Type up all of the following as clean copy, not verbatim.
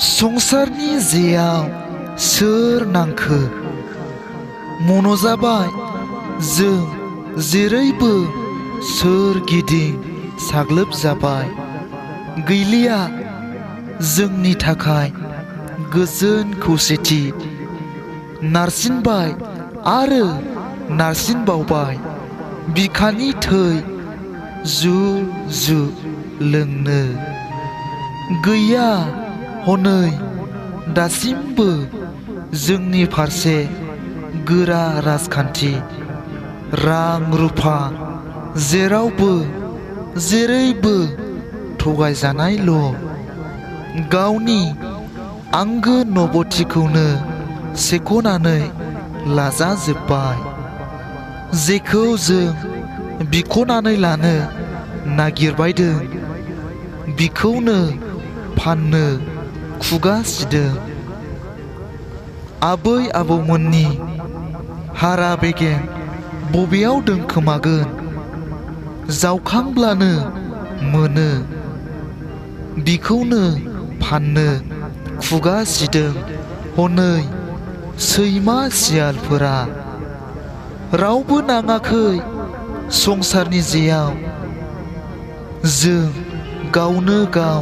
संसारनि जेयाव सोर नांखो मन'जाबाय जों जेरैबो सोरगिदिं साग्लोबजाबाय गैलिया जोंनि थाखाय गोजोन खौसेथि नारसिनबाय आरो नारसिनबावबाय बिखानि थै जु लोंनो गैया हनै दासिमबो जोंनि फारसे गोरा राजखान्थि रां रुफा जेरावबो जेरैबो थगायजानायल' गावनि आंगो नबथिखौनो सेख'नानै लाजाजोब्बाय जेखौ जों बिख'नानै लानो नागिरबायदों बिखौनो फाननो खुगा सिदों आबै आबौमोननि हारा बेगें बबेयाव दोनखोमागोन जावखांब्लानो मोनो बिखौनो फाननो खुगा सिदों हनै सैमा सियालफोरा रावबो नाङाखै संसारनि जेयाव जों गावनो गाव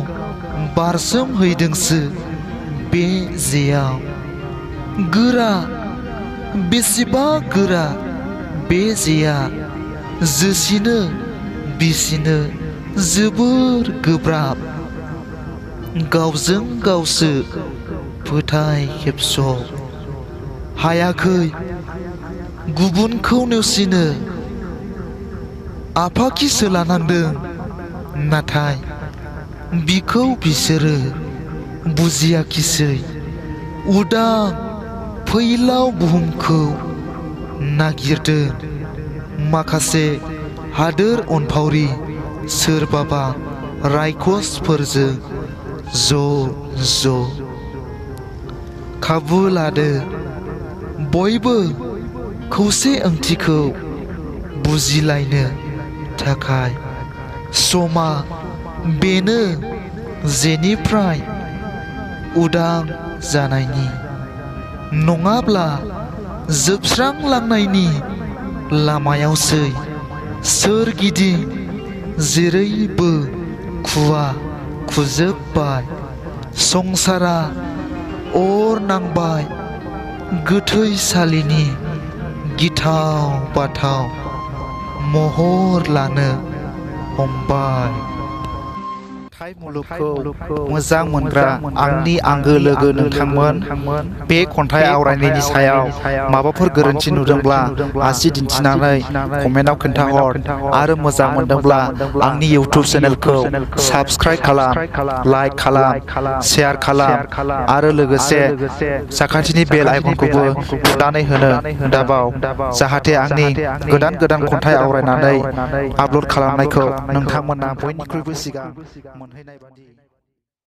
बारसोमहैदोंसो बे जेयाव गोरा बेसेबा गोरा बे जेया जोसिनो बिसिनो जोबोर गोब्राब गावजों गावसो फोथाय खेबस' हायाखै गुबुनखौ नेवसिनो आफाखिसो लानांदों नाथाय बिखौ बिसोरो बुजियाखिसै उदां फैलाव बुहुमखौ नागिरदों माखासे हादोर अनफावरि सोरबाबा रायखसफोरजों ज' खाबु लादो बयबो खौसे ओंथिखौ बुजिलायनो थाखाय समा बेनो जेनिफ्राय उदां जानायनि नङाब्ला जोबस्रांलांनायनि लामायावसै सोरगिदिं जेरैबो खुवा खुजोबबाय संसारा अर नांबाय गोथैसालिनि गिथाव बाथाव महर लानो हमबाय मुलुगखौ मोजां मोनग्रा आंनि आंगो लोगो नोंथांमोन बे खन्थाइ आवरायनायनि सायाव माबाफोर गोरोन्थि नुदोंब्ला आसि दिन्थिनानै कमेन्टआव खोन्थाहर आरो मोजां मोनदोंब्ला आंनि इउटिउब चेनेलखौ साबस्क्राइब खालाम लाइक खालाम शेयार खालाम आरो लोगोसे साखाथिनि बेल आइकनखौबो थुनानै होनो दाबाव जाहाथे आंनि गोदान खन्थाइ आवरायनानै आपल'ड खालामनायखौ नोंथांमोना बयनिख्रुइबो सिगां मोनहैनाय बादि